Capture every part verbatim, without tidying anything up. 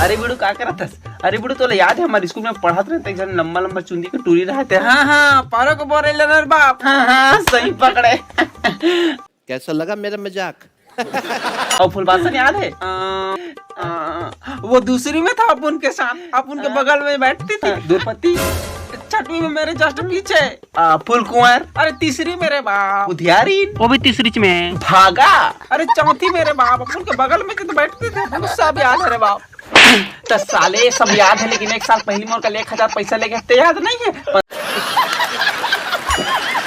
अरे बिड़ू, का करत हस? अरे बिड़ू, तोला याद हे, हमर स्कूल में पढ़त रहे, एक झन लंबा लंबा चुंदी के टूरी रहते। हाँ, हाँ, पारो के बोरे लेनर बाप। हाँ, हाँ, सही पकड़े। कैसा लगा मेरा मजाक? और फुलबासन याद है? आ, आ, वो दूसरी में था अपन के साथ, अपन के हाँ। बगल में बैठती थी। हाँ। दुरपति। छठवीं में मेरे just पीछे। आ, फुलकुंवर। अरे तीसरी मेरे बाप। उधियारी। वो भी तीसरी में। भागा। अरे चौथी मेरे बाप, अपन के बगल में जो तो बैठते थे, अपन सब याद है रे बाप। त साले सब याद है, लेकिन एक साल पहली मोर कल एक हजार पैसा लेके हते, याद नहीं है?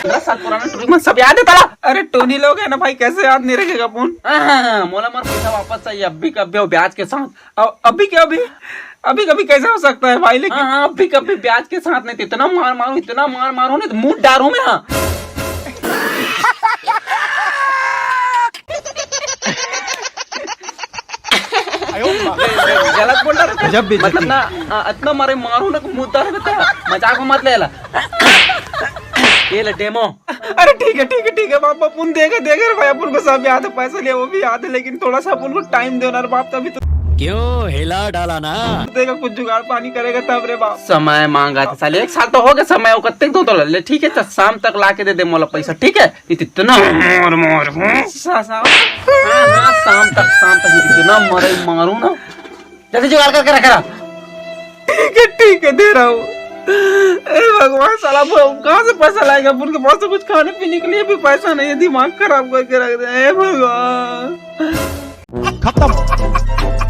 पंद्रह साल पुराना टूरी मन सब याद है ताला। अरे टोनी लोग है ना भाई, कैसे याद नहीं रखेगा अपन? हाँ, हाँ, हाँ, मोला मोर पैसा वापस चाहिए अभी के अभी, और ब्याज के साथ। अब अभी के अभी, अभी के अभी कैसे हो सकता है भाई? लेकिन हाँ, हाँ, अभी के अभी ब्याज के साथ नहीं तो इतना मार मारूं, इतना मार मारूं, नहीं तो मुंह डारूं मैं। हाँ। गलत बोल रहा था। गजब बेइज्जती। मतलब ना, आ, इतना मारे मारूं ना, मुंह डार देता है। मजाक में मत ले ला। ये ले डेमो। अरे ठीक है, ठीक है, ठीक है बाप, अपन देगा, देगा रे भाई, अपन को सब याद है, पैसा लिया वो भी याद है, लेकिन थोड़ा सा अपन को टाइम देना रे बाप, तभी तो क्यों हिला डाला ना? देगा, कुछ जुगाड़ पानी करेगा तब रे बाप। समय मांगा था साले, एक साल तो हो गया समय, वो कत्ते दो तो ले, ठीक है, तो शाम तक ला के दे दे मोला पैसा, ठीक है? इतना मार मार हूँ। सा-, सा-, हाँ, हाँ, शाम तक, शाम तक इतना मारे मारूं ना। जल्दी जुगाड़ करके रख रहा। ठीक है, ठीक है, दे रहा हूँ। ए भगवान, साला अब कहाँ से पैसा लाएगा? अपन के पास तो कुछ खाने पीने के लिए भी पैसा नहीं है, दिमाग खराब करके रख दे। ए भगवान। खत्म।